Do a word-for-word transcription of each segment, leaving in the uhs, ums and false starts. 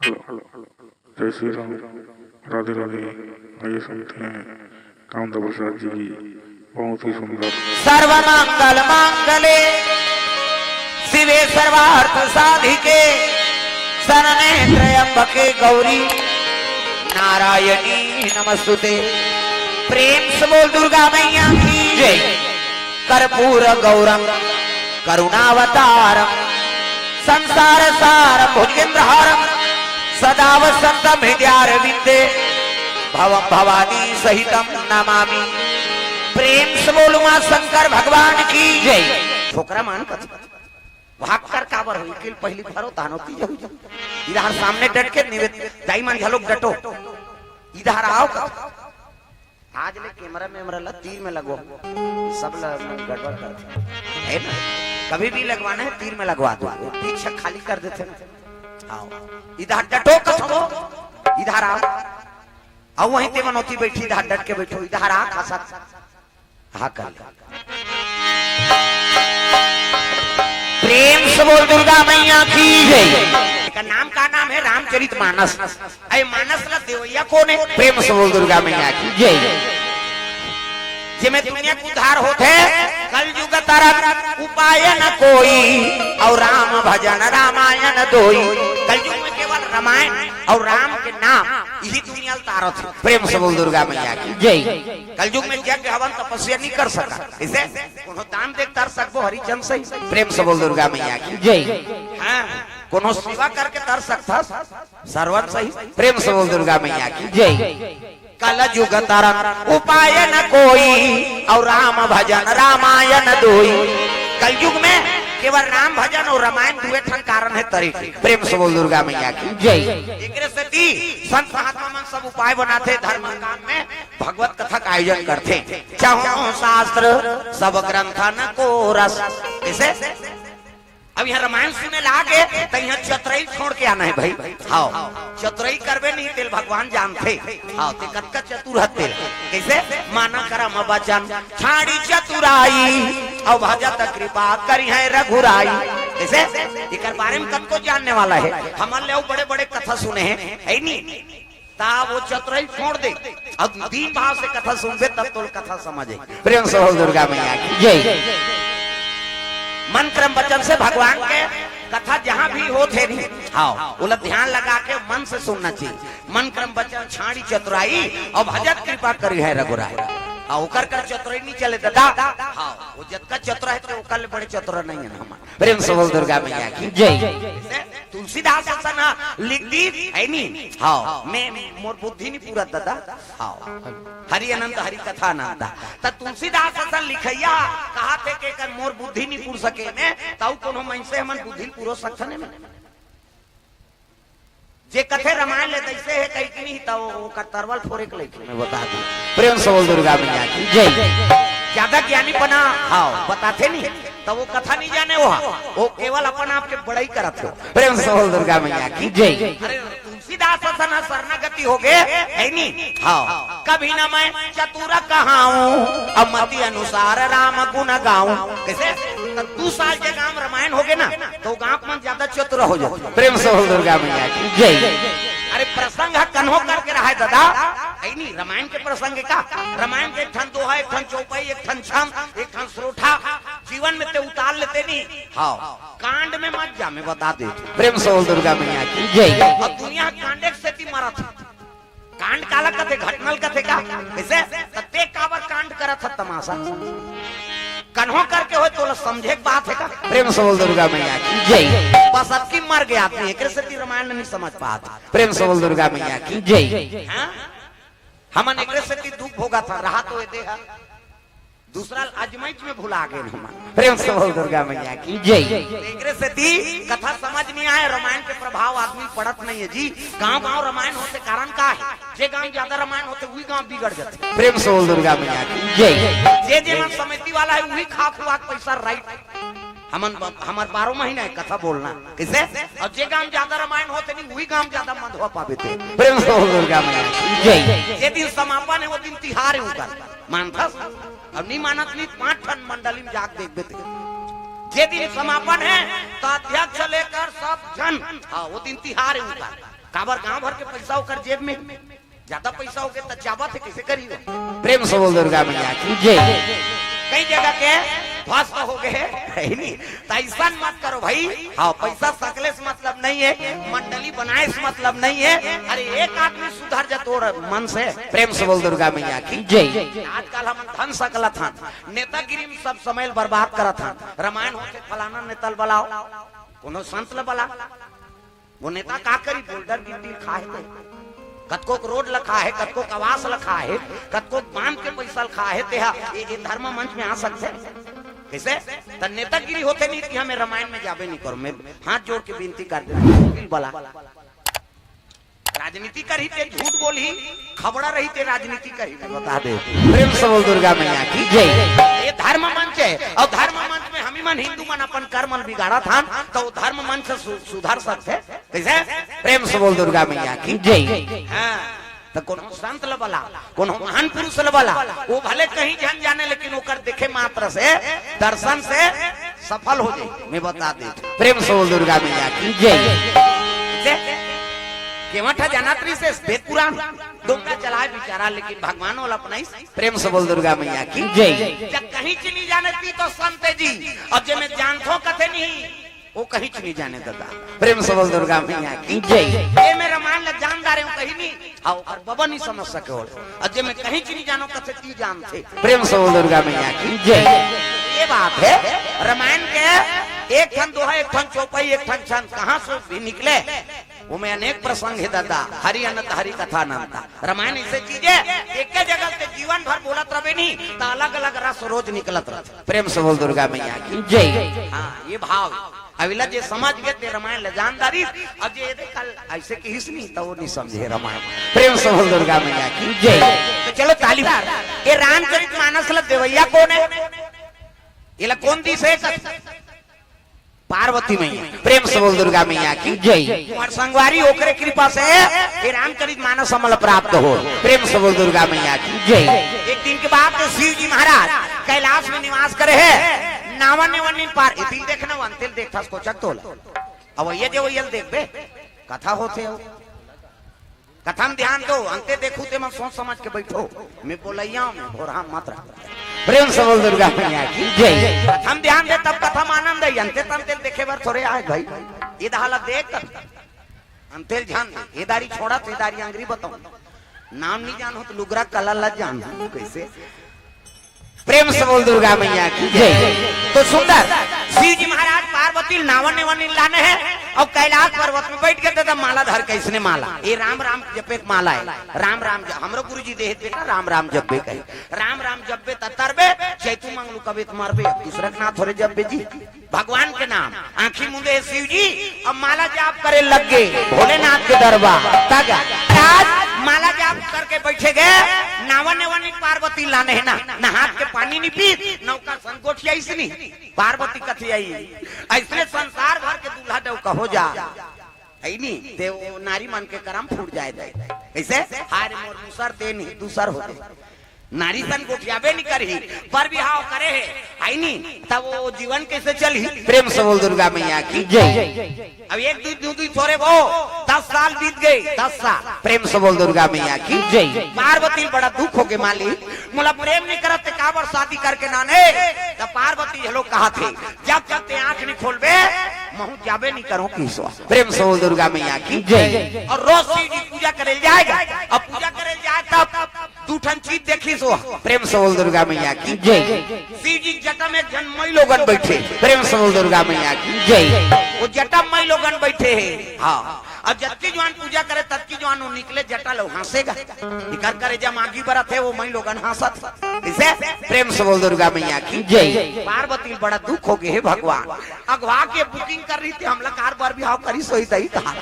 जय श्री राम। राधे राधे। आइए सुनते हैं कामदेव प्रसाद जी की बहुत ही सुंदर। सर्वमंगल मांगल्ये शिवे सर्वार्थ साधिके शरण्ये त्र्यंबके गौरी नारायणी नमस्तुते। प्रेम से बोल दुर्गा मैया की जय। कर्पूर गौरम करुणावतारम संसार सारम भुजगेंद्र हारम सदा वसंतम हृदयारविंदे भवम भवानी सहितम नमामि। प्रेम से बोल उमा शंकर भगवान की जय। छोकरा मान कथी भाग कर काबर हो, इकिल पहली भरो तानो तीज हो जा। इधर सामने डट के निवेद दाई मन झलोक डटो। इधर आओ कथी। आज ले कैमरा मैमरा ला तीर में लगवा, सब ला गड़बड़ कर है ना। कभी भी लगवाना है तीर में लगवा दो, पीछे खाली कर देते ना। आओ इधर डटो कथो, इधर आओ। आओ वहीं ते मनोती बैठी, इधर डट के बैठो, इधर आ खसक। हाँ कर ले। प्रेम से बोल दुर्गा मैया की जय। एकर नाम का नाम है रामचरित मानस। अरे मानस ला देवैया कौन है? प्रेम से बोल दुर्गा मैया की जय। जेमे दुनिया के उद्धार होत है, कलयुग तरत उपाय न कोई, और राम भजन रामायण दोई। कलयुग में केवल रामायण और राम के नाम यही दुनिया उतारत है। प्रेम से बोल दुर्गा मैया की जय। कलयुग में यज्ञ हवन तपस्या नहीं कर सका, इसे कोनो दान दे तर सकबो हरिचंद सही। प्रेम से बोल दुर्गा मैया की जय। हाँ, कोनो सेवा करके तर सकता सरवन सही। प्रेम से बोल दुर्गा मैया की जय। कलयुग तरत उपाय न कोई, और राम भजन रामायण दोई। कलयुग में केवल राम भजन और रामायण दुए ठन कारण है तरी। प्रेम से बोल दुर्गा मैया की जय। एकरे सेती संत महात्मा मन सब उपाय बनाथे, धर्म कांड में भगवत कथा का आयोजन करथे। चाहो शास्त्र सब ग्रंथन को रस, कैसे? अब यहाँ रामायण सुने लागे तो यहाँ चतुराई छोड़ के आना है भाई। हाँ, चतुराई करबे नहीं तेल भगवान जानथे। हाँ, ते कतका चतुर हत तेल। कैसे? माना करम वचन छाड़ी चतुराई, और भजत कृपा करिहैं रघुराई। कैसे? एकर बारे में कतको जानने वाला है। हमन ले अउ बड़े बड़े कथा सुने हैं, है नी? ता वो चतुराई छोड़ दे, अब दीन भाव से कथा सुनबे तब तोल कथा समझ आई। प्रेम से बोल दुर्गा मैया की जय। मन क्रम वचन से भगवान के कथा जहाँ भी होत है नी, हाँ, ओला ध्यान लगा के मन से सुनना चाहिए। मन क्रम वचन छाड़ी चतुराई, और भजत कृपा करिहैं रघुराई। हाँ, ओकर कर चतुराई नहीं चले दादा। हाँ, वो जतका चतुरा है तो ओकर ले बड़े चतुरा नहीं है ना हमार। प्रेम से बोल दुर्गा मैया की जय। तुलसीदास असन ह लिख दी है नी। हाँ, मैं मोर बुद्धि नहीं पूरा दादा। हाँ, हरि अनंत हरि कथा अनंता। त तुलसीदास असन लिखैया कहा थे के कर मोर बुद्धि नहीं पूर सके में, ताऊ कोनो मन से हमन बुद्धि पूरो सकथन में। जे कथे रामायण ले तैसे है कहीं की नहीं, तो वो का तरवल फोरे के लेके मैं बता दूं। प्रेम से बोल दुर्गा मैया की जय। ज्यादा ज्ञानी बना, हाँ, बताते नहीं, तो वो कथा नहीं जाने वो, वो केवल अपन आप के बड़ाई करत हो। प्रेम से बोल दुर्गा मैया की जय। अरे तुलसीदास असन शरणागति हो गए, है नी? हाँ, कभी ना मैं चतुर कहाऊं, अब मति अनुसार राम गुण गाऊं। कैसे? तब दू साल के गांव रामायण हो गए ना, तो गांव मन ज्यादा चतुर हो जाते। प्रेम से बोल दुर्गा मैया की जय। अरे प्रसंग ह कन्हो करके रहा है दादा, है नी? रामायण के प्रसंग का, रामायण के एक ठन दोहा, एक ठन चौपाई, एक ठन छंद, एक ठन श्रोठा, जीवन में ते उतार लेते नी। हाँ, कांड में मत जा, मैं बता दे। प्रेम से बोल दुर्गा मैया की जय। अब दुनिया कांडे के सेती मरत है। कांड काला कथे, घटनल कथे का? कैसे? त ते काबर कांड करत ह तमाशा? कन्हो करके हो तोला समझे के बात है का? प्रेम से बोल दुर्गा मैया की जय। बस अतकी मर गया आदमी, एकरे सेती रामायण नहीं समझ पात। प्रेम से बोल दुर्गा मैया की जय। हाँ? हमन एकरे सेती दुख भोगत ह, रहा तो ये देह। दूसरा आजमाइश में भुला गए हमन। प्रेम से बोल दुर्गा मैया की जय। एकरे सेती कथा समझ नहीं आए, रामायण के प्रभाव आदमी पड़त नहीं है जी। गांव गांव रामायण होते कारण का है? जे गांव ज्यादा रामायण होते वही गांव बिगड़ जाते। प्रेम से बोल दुर्गा मैया की जय। जे जे मन समिति वाला है वही खा खुआ के पैसा राइट। हमन हमार बारह महीना है कथा बोलना। कैसे? और जे गांव ज्यादा रामायण होते नहीं वही गांव ज्यादा मंदवा पावे थे। प्रेम से बोल दुर्गा मैया की जय। जे दिन समापन है वो दिन तिहार है उनका। मानथस? अब नहीं मानत नहीं, पांच ठन मंडली में जाके देखबे ते। जे दिन समापन है, तो अध्यक्ष लेकर सब जन, हाँ, वो दिन तिहार है उनका। काबर गांव भर के पैसा ओकर जेब में, ज्यादा पैसा होगे त चाबत हे, कइसे करी वो? प्रेम से बोल दुर्गा मैया की जय। कई जगह के ध्वस्त हो गए, है नी? त अइसन मत करो भाई। हाँ, पैसा सकले से मतलब नहीं है, मंडली बनाए से मतलब नहीं है। अरे, एक आदमी सुधर जा तोर मन से। प्रेम से बोल दुर्गा मैया की जय। आजकल हम धन सकलत हन, नेतागिरी में सब समय बर्बाद करत हन। रामायण होथे, फलाना नेता ल बलाओ, कोनो संत ल बला। वो नेता का करी? बोल्डर गिट्टी ल खाए ते, कतको रोड ल खाए, कतको आवास ल खाए, कतको बांध के पैसा ल खाए, तेहा ये, ये धर्म मंच में आ सकथे? कइसे? त नेतागिरी होथे नहीं कि हमें रामायण में जाबे नहीं करो। मैं हाथ जोड़ के विनती कर देता हूँ, बिल बला। राजनीति करही ते झूठ बोलही, खबड़ा रही ते राजनीति करही, मैं बता दे। प्रेम से बोल दुर्गा मैया की जय। ये धर्म मंच है, और धर्म मंच में हम ही मन हिंदू मन अपन कर्म ल बिगाड़त हन, त वो धर्म मंच से सु-, सुधर सकथे? कइसे? प्रेम से बोल दुर्गा मैया की जय। हाँ, त कोनो संत ल बला, कोनो महान पुरुष ल बला, वो भले कहीं झन जाने, लेकिन ओकर देखे मात्र से, दर्शन से सफल हो जाए। मैं बता दे, प्रेम से बोल दुर्गा मैया की जय। कइसे? केवट ह जानत रहिसे, वेद पुराण, डोंगा चलाए बिचारा, लेकिन भगवान ओला अपनाइस। प्रेम से बोल दुर्गा मैया की जय। जब कहीं चीज नहीं जाने ती तो संत जी, अब जे मैं जानथो कथे नहीं, वो कहीं चीज नहीं जाने दादा। प्रेम से बोल दुर्गा मैया की जय। ये मैं रामायण ल जान डारे हूँ कहीं नहीं, हाँ, ओकर बबा नहीं समझ सके हो। और जे मैं कहीं चीज नहीं जानो कथे ती जानथे। प्रेम से बोल दुर्गा मैया की जय। ये बात है, रामायण के एक ठन दोहा, एक ठन चौपाई, एक ठन छंद कहाँ से भी निकले, वो में अनेक प्रसंग है दादा। हरि अनंत हरि कथा अनंता। रामायण ऐसे चीज है, एक जगह से जीवन भर बोलत रहे नहीं, त अलग अलग रस रोज निकलत रहथे। प्रेम से बोल दुर्गा मैया की जय। हाँ, ये भाव। अविला जे समझ गए ते रामायण ल जान डारिस, और जे ये देख कल ऐसे किहिस नहीं, त वो नहीं समझे रामायण। प्रेम से बोल दुर्गा मैया की जय। तो चलो ताली मार। ये रामचरित मानस ल देवैया कोन है? ये ला कोन दिस हे? पार्वती मैया। प्रेम से बोल दुर्गा मैया की जय। तुम्हार संगवारी ओकरे कृपा से ये रामचरित मानस हमला प्राप्त हो। प्रेम से बोल दुर्गा मैया की जय। एक दिन के बाद तो शिव जी महाराज कैलाश में निवास करे है। नावन नेवन नीन पार, इतिल देखना, वंतिल देखथस कोचक तोला। अब ये जे वही देखबे, कथा होथे हो। कथा म ध्यान दो, अंते देखू ते मन सोच समझ के बैठो। मैं बोलैया हूँ, मैं भोरहा मत रह। प्रेम से बोल दुर्गा मैया की जय। कथा म ध्यान दे, तब कथा म आनंद है। अंते तंते देखे बर थोरे आए भाई। ये दहाला देख, अंते ल ध्यान दे। ये दारी छोड़ा, ते दारी अंगरी बताऊं। नाम नहीं जानो तो लुगरा कला ला जान। कैसे? प्रेम से बोल दुर्गा मैया की जय। तो सुंदर शिव जी महाराज पार्वती ल नावन नेवन लाने हैं और कैलाश पर्वत में बैठ के दादा माला धर के, इसने माला, ये राम राम जपे के माला है। राम राम ज-, हमरो गुरु जी देहे बेटा, राम राम जपबे कहे, राम राम जपबे त तरबे, चैतू मंगलू कबे त मरबे, दूसरा के नाम थोरे जपबे जी। भगवान के नाम, आंखी मुंदे हे शिव जी, अब माला जाप करे लग गए भोलेनाथ के दरबार। तक आज माला जाप करके बैठे गए, नावन नेवन पार्वती लाने है ना, ना हाथ के पानी नहीं पी, नौका संकोचिया इसनी पार्वती कथियाई। ऐसने संसार भर के दूल्हा डौका हो जा, है नी? ते वो नारी मन के करम फूट जाए दे। कैसे? हाय रे मोर मुसर, ते नहीं दूसर होते। नारी सन गोठियाबे नहीं करही, पर बिहाव करे है, है नी? तब वो जीवन कैसे चलही? प्रेम से बोल दुर्गा मैया की जय। अब एक दू, दू, दू थोरे वो, दस साल बीत गए, दस साल। प्रेम से बोल दुर्गा मैया की जय। पार्वती बड़ा दुख हो के, मालिक, मोला प्रेम नहीं करत ते काबर शादी करके नाने? तब पार्वती ये लोग कहा थे, जब जब ते आंख नहीं खोलबे, महू जाबे नहीं करूं किसो। प्रेम से बोल दुर्गा मैया की जय। और रोज शिव जी पूजा करे जाएगा, अब पूजा करे जाए तब दू ठन चीज देखिस वो। प्रेम से बोल दुर्गा मैया की जय। शिव जी जटा में एक झन मई लोगन बैठे। प्रेम से बोल दुर्गा मैया की जय। वो जटा मई लोगन बैठे हैं। हाँ, अब जतकी जवान पूजा करे ततकी जवान वो निकले जटा लो हंसेगा। इकर करे जब आगी बरत है वो मई लोगन हंसत। इसे प्रेम से बोल दुर्गा मैया की जय। पार्वती बड़ा दुख हो गए, हे भगवान, अगवा के बुकिंग कर रही थी, हमला कार बर बिहाव करी सोई दई कहा।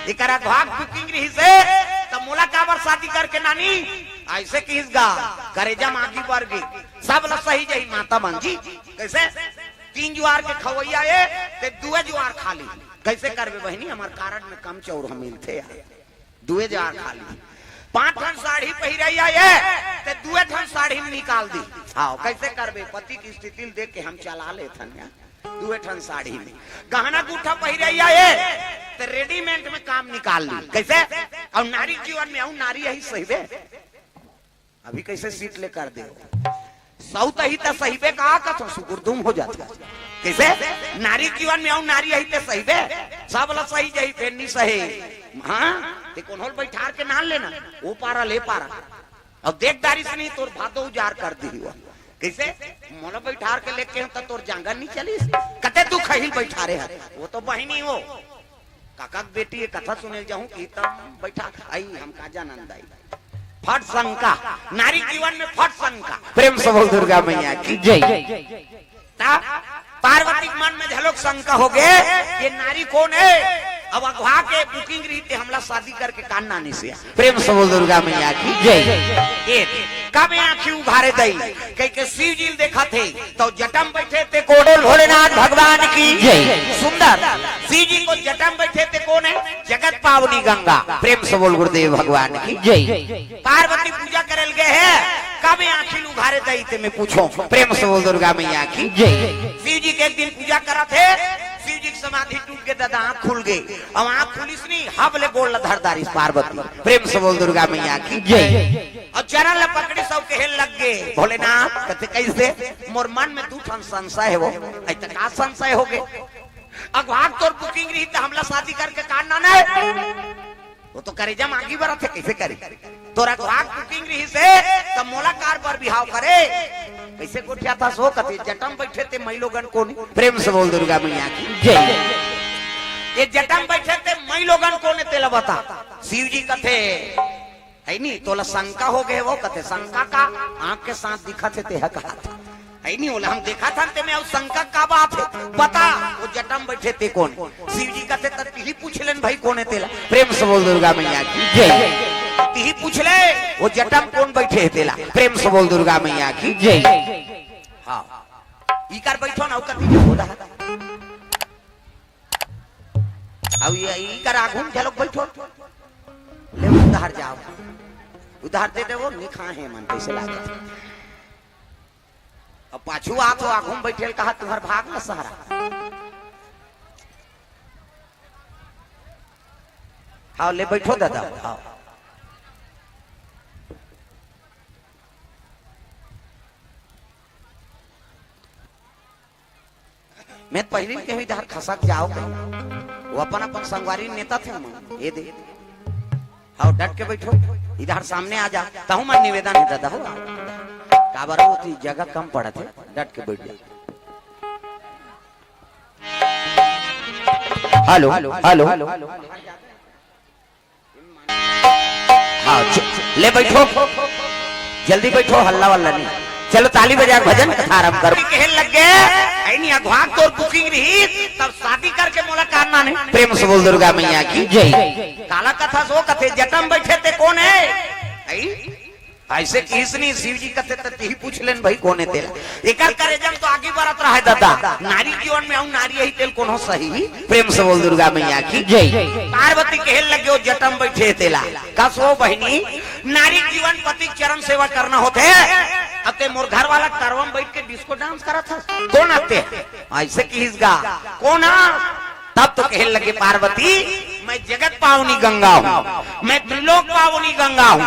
इकर अगवा के बुकिंग रही से, तब मोला काबर शादी करके नानी? ऐसे किस गा, करेजा मागी बर गे, सब ला सही जही माता बन जी। कैसे? तीन जुआर के खवैया ए, ते दुए जुआर खा ली। कैसे करबे बहिनी, हमार कारड में कम चौर हम मिलथे यार। दुए जुआर खा ली। पांच ठन साड़ी पहिरैया ए, ते दुए ठन साड़ी निकाल दी। हाँ, कैसे करबे? पति की स्थिति देख के हम चला लेथन यार। दुए ठन साड़ी में गहना गुठा पहिरइया ए, त रेडीमेड में काम निकाल ली। कइसे? अउ नारी जीवन में अउ नारी यही सहिबे। अभी कइसे सीट ले कर दे। सौत ही त सहिबे का कथो सुगुरदुम हो जाथे। कइसे? नारी जीवन में अउ नारी यही त सहिबे। सब ल सही जही फेर नी सहे। हाँ, ते कोनो ल बइठार के नान लेना। ओ पारा ले पारा। अउ देख डारिस नहीं तोर भादो उजार कर दिही वो। कइसे? मोला बइठार के लेके हूँ त तोर जांगर नी चलिस। कते तू खहिल बइठारे हस। वो तो बहिनी हो। काका के बेटी ये कथा सुने जाहूँ कि तब बइठा आई हम का जानन दाई। फट शंका। नारी जीवन में फट शंका। प्रेम से बोल दुर्गा मैया की जय। ता पार्वती के मन में झलोक शंका हो गे, ये नारी कोन हे? अब अगवा के बुकिंग रही ते हमला शादी करके कान नानी से। प्रेम से बोल दुर्गा मैया की जय। ये कब आँखी उघारे दई, कहिके शिव जी ल देखत हे, त जटा म बइठे ते कोन? भोलेनाथ भगवान की जय। सुंदर। शिव जी को जटा म बइठे ते कोन हे? जगत पावनी गंगा। प्रेम से बोल गुरुदेव भगवान की जय। पार्वती पूजा करे ल गे हे, कब आँखी ल उघारे दई ते मैं पूछों। प्रेम से बोल दुर्गा मैया की जय। शिव जी के एक दिन पूजा करत हे, शिव जी के समाधि टूट गे, दादा आँख खुल गे। अब आँख खुलिस नहीं, हब ले गोड़ ल धर डारिस पार्वती। प्रेम से बोल दुर्गा मैया की जय। अउ चरण ल पकड़िस अउ कहे लग गे, भोलेनाथ, कथे कइसे? मोर मन में दू ठन संशय हे वो। अइसे का संशय हो गे? अगवा के तोर बुकिंग रही त हमला शादी करके कान नाने। वो तो करेजा म आगी बरत हे, कइसे करे? तोर अगवा के बुकिंग रहिस हे, त मोला काबर बिहाव करे? कइसे गोठियाथस वो? कथे जटा म बइठे ते मइलोगन कोन? प्रेम से बोल दुर्गा मैया की जय। ये जटा म बइठे ते मइलोगन कोन हे तेला बता। शिव जी कथे, हे नी, तोला शंका हो गे वो? कथे शंका का? आँख के साथ दिखत हे तेहा कहा था। हे नी, ओला हम देखत हन ते में अउ शंका का बात हे? बता, वो जटा म बइठे ते कोन? शिव जी कथे त तिही पूछ लेन भाई कोन हे तेला। प्रेम से बोल दुर्गा मैया की जय। तिही पूछ ले, वो जटा म कोन बइठे हे तेला। प्रेम से बोल दुर्गा मैया की जय। हाँ, इकर बइठो ना, ओकर पीछे हो रहा। अउ ये इकर आघू म झलोक बइठो। ले उधार जाव। उधार दे देवो, नी खाहे मन, कइसे लागत हे? अब पाछू आत हो, आघू म बइठे ल कहा तुँहर भाग ल सहारा। हाँ, ले बइठो दादा, हाँ। मैं पहिली कहे इधर खसक जाव कहे। वो अपन अपन संगवारी नेता थे मन। ये दे। हाँ, डट के बइठो। इधर सामने आ जा। तहूँ मन निवेदन हे दादा हो। काबर वो ती जगह कम पड़त हे। डट के बइठ जा। Hello, hello. हाँ, च-, ले बइठो, जल्दी बइठो, हल्ला वल्ला नहीं। चलो ताली बजा के भजन कथा आरंभ करो। कहे लग गे, "ऐ नी अघवा के तोर बुकिंग रही, तब शादी करके मोला कान नाने।" प्रेम से बोल दुर्गा मैया की जय। काला कथस वो? कथे जटा म बइठे ते कोन हे? ऐ? अइसे किहिस नहीं, शिव जी कथे त तिही पूछ लेन भाई कोन हे तेला। एकर करेजा म तो आगी बरत रहा हे दादा। नारी जीवन में अउ नारी यही तेला कोनो सही। प्रेम से बोल दुर्गा मैया की जय। पार्वती कहे लगे वो जटा म बइठे हे तेला। कस वो बहिनी, नारी जीवन पति के चरण सेवा करना होथे। अते मोर घर वाला तरवा म बइठ के डिस्को डांस करत हस। कोन अते? अइसे किहिस गा। कोन आ? तब तो कहे लगे पार्वती, "मैं जगत पावनी गंगा हूँ, मैं त्रिलोक पावनी गंगा हूँ,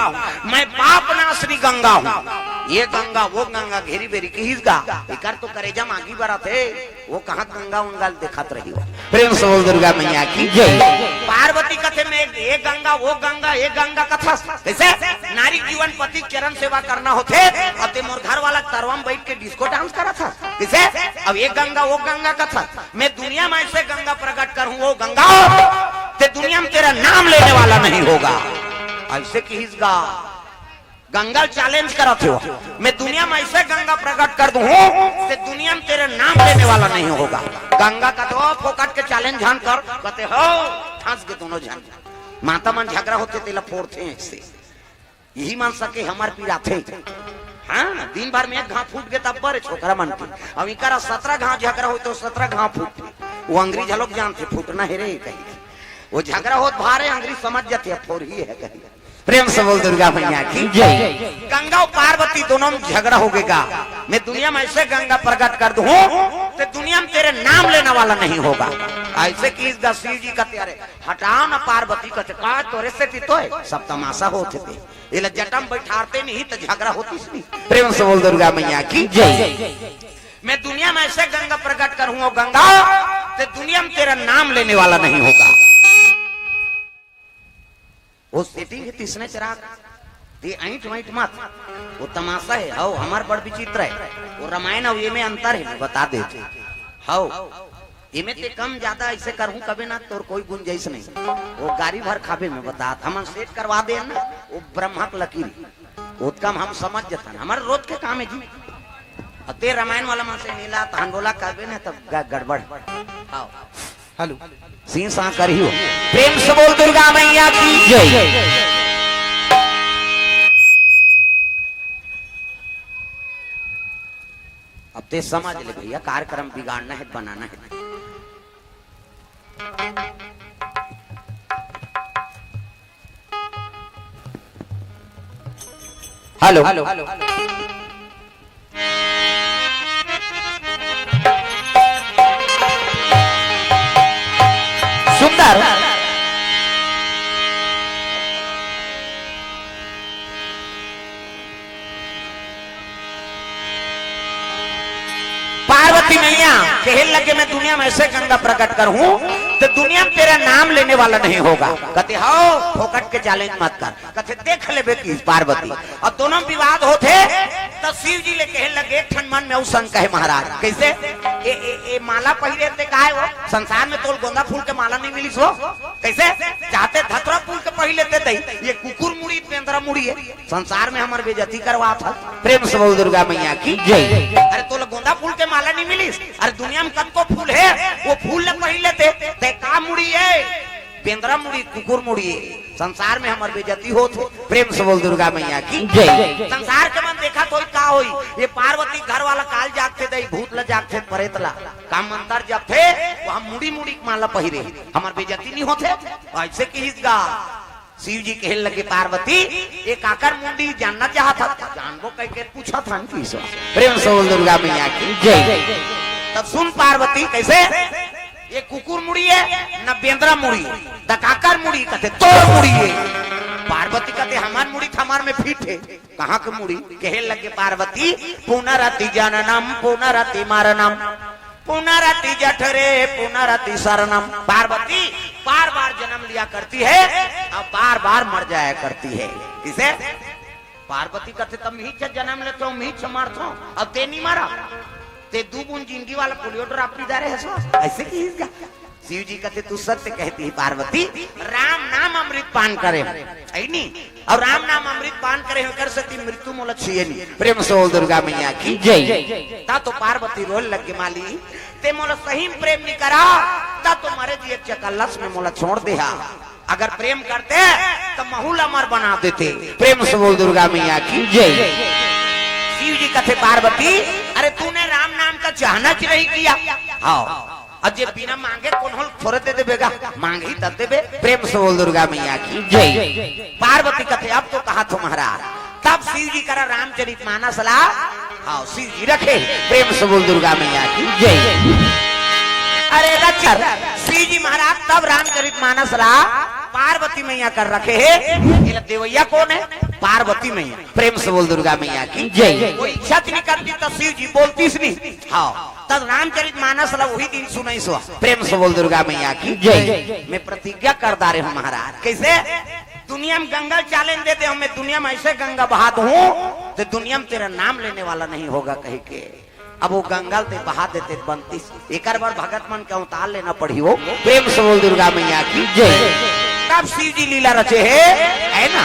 मैं पाप नाशनी गंगा हूँ।" ये गंगा, वो गंगा घेरी बेरी किहिस गा। एकर तो करेजा म आगी बरत हे। वो कहाँ गंगा वंगा ल देखत रही हो। प्रेम से बोल दुर्गा मैया की जय। पार्वती कथे में ये गंगा, वो गंगा, ये गंगा कथस। कइसे? नारी जीवन पति के चरण सेवा करना होथे, अते मोर घर वाला तरवा म बइठ के डिस्को डांस करत हस। कइसे? अब ये गंगा, वो गंगा कथस। मैं दुनिया में अइसे गंगा प्रकट करूँ, वो गंगा, ते दुनिया में तेरा नाम लेने वाला नहीं होगा। अइसे किहिस गा। गंगा ल चैलेंज करत हे वो। मैं दुनिया में अइसे गंगा प्रकट कर दूँ, ते दुनिया में तेरे नाम लेने वाला नहीं होगा। गंगा कथे, "ओ फोकट के चैलेंज झन कर।" कथे, "हो।" फंस गे दोनों झन। माता मन झगरा होथे, तेला फोड़थे अइसे। इही मन सके हमर पिराथे। हाँ, दिन भर में एक घाव फूट गे तब बरे छोकरा मन के। अब इकरा सतरा घाव झगरा होय तो सतरा घाव फूटथे। वो अंगरी झलोक जानथे, फूटना हे रे कही। वो झगरा होत भारे, अंगरी समझ जाथे, अब फोरही हे कही। प्रेम से बोल दुर्गा मैया की जय। गंगा और पार्वती दोनों में झगड़ा हो गया। मैं दुनिया में ऐसे गंगा प्रकट कर दूं, तो दुनिया में तेरे नाम लेने वाला नहीं होगा। ऐसे कि इस शिव जी का तेरे हटाओ ना पार्वती का, का तोरे से भी तो है, सब तमाशा होते थे। ये ला जटा में बैठारते नहीं तो झगड़ा होती नहीं। प्रेम से बोल दुर्गा मैया की जय। मैं दुनिया में ऐसे गंगा प्रकट करूं, गंगा, ते दुनिया में तेरा नाम लेने वाला नहीं होगा। वो सेटिंग है तीसरे चराग, ते ऐंठ वैंठ मत, वो तमाशा है। हौ, हमार बड़ विचित्र है, वो रामायण और ये में अंतर है, मैं बता दे। हौ, एमे ते कम ज्यादा ऐसे करहूं कबे ना, तोर कोई गुंजाइश नहीं। वो गाड़ी भर खाबे में बतात, हमन सेट करवा दे ना, वो ब्रह्मा के लकीर। ओतका म हम समझ जथन, हमर रोज के काम है जी। अते रामायण वाला मन से मिला, तहन बोला करबे ना, तब ग-, गड़बड़। हाँ। हेलो। सिंह सा करियो। प्रेम से बोल दुर्गा मैया की जय। अब ते समझ ले भैया, कार्यक्रम बिगाड़ना है, बनाना है। हेलो। सुंदर। पार्वती मैया कहे लगे, मैं दुनिया में ऐसे गंगा प्रकट करूं, तो दुनिया में तेरा नाम लेने वाला नहीं होगा। कहते, "हो, फोकट के चैलेंज मत कर।" कहते, "देख लेबे की पार्वती।" और दोनों में विवाद होते, तो शिव जी ले कहे लगे, एक ठन मन में अउ शंका है महाराज। कैसे? ए, ए, ए माला पहिरे ते काय हो? संसार में तोल गोंदा फूल के माला नहीं मिलिस हो? कैसे? चाहते धतुरा फूल के पहिर लेते तई, ये कुकुर मुड़ी, बेंदरा मुड़ी है। संसार में हमर बेइज्जती करवात हस। प्रेम से बोल दुर्गा मैया की जय। अरे तोला गोंदा फूल के माला नहीं मिलिस? अरे दुनिया में कतको फूल है, वो फूल ल पहिर लेते, ते का मुड़ी है? बेंदरा मुड़ी, कुकुर मुड़ी है। संसार में हमर बेइज्जती होत हे। प्रेम से बोल दुर्गा मैया की जय। संसार के मन देखत होई का होई, ये पार्वती घर वाला काल जागथे दई, भूत ल जागथे, प्रेत ला, का मंतर जपथे, वो हम मुड़ी मुड़ी के माला पहिरे, हमर बेइज्जती नहीं होथे? ऐसे किहिस गा। शिव जी कहे लगे, "पार्वती, ये काकर मुंडी जानना चाहत हस?" जानबो कह के पूछत हन कि ईश्वर। प्रेम से बोल दुर्गा मैया की जय। तब सुन पार्वती, कैसे? "ये कुकुर मुड़ी है, न बेंदरा मुड़ी, त काकर मुड़ी?" कहते, "तोर मुड़ी है।" पार्वती कहते, "हमार मुड़ी त हमार में फिट है, कहाँ के मुड़ी?" कहे लगे पार्वती, "पुनरति जननम पुनरति मरणम।" पुनरति जठरे पुनरति शरणम। पार्वती बार बार जन्म लिया करती है और बार बार मर जाया करती है। किसे? पार्वती कथे, "तब मीच जन्म लेथो, मीच मरथो, अब ते नहीं मरा, ते दू बूंद जिंदगी वाला पोलियो ड्रॉप पी जा रहे हस।" ऐसे किहिस गा। शिव जी कथे, "तू सत्य कहती है पार्वती, राम नाम अमृत पान करे हो, है नी? और राम नाम अमृत पान करे हो, कर सती मृत्यु मोला छुए नी।" प्रेम से बोल दुर्गा मैया की जय। ता तो पार्वती रोल लग के, "माली, ते मोला सही में प्रेम नहीं करा, ता तो मरे जी एक चकल्लस में मोला छोड़ दे हा। अगर प्रेम करते, तो महू ल अमर बना देते।" प्रेम से बोल दुर्गा मैया की जय। शिव जी कथे, "पार्वती, अरे तूने राम नाम का चाहना च नहीं किया।" हाँ। अउ जे बिना मांगे कोनो ल थोरे दे देबे गा, मांगही तब देबे। प्रेम से बोल दुर्गा मैया की जय। पार्वती कथे, "अब तो कहाथो महाराज।" तब शिव जी करा रामचरित मानस ला, हाँ, शिव जी रखे। प्रेम से बोल दुर्गा मैया की जय। अरे रचर, शिव जी महाराज तब रामचरित मानस ला पार्वती मैया कर रखे हे। एला देवैया कोन हे? पार्वती मैया। प्रेम से बोल दुर्गा मैया की जय। कोई इच्छा नहीं करती तो शिव जी बोलतीस नहीं। हाँ। तब रामचरित मानस ला वही दिन सुनइस। प्रेम से बोल दुर्गा मैया की जय। मैं प्रतिज्ञा कर डारे हूँ महाराज। कैसे? दुनिया में गंगा ल चैलेंज दे दे हूँ, मैं दुनिया में ऐसे गंगा बहा दूँ, तो दुनिया में तेरा नाम लेने वाला नहीं होगा कह के। अब वो गंगा ल ते बहा देते त बनतीस। एकर बर भगत मन के अवतार लेना पड़ी हो। प्रेम से बोल दुर्गा मैया की जय। तब शिव जी लीला रचे हे, है ना?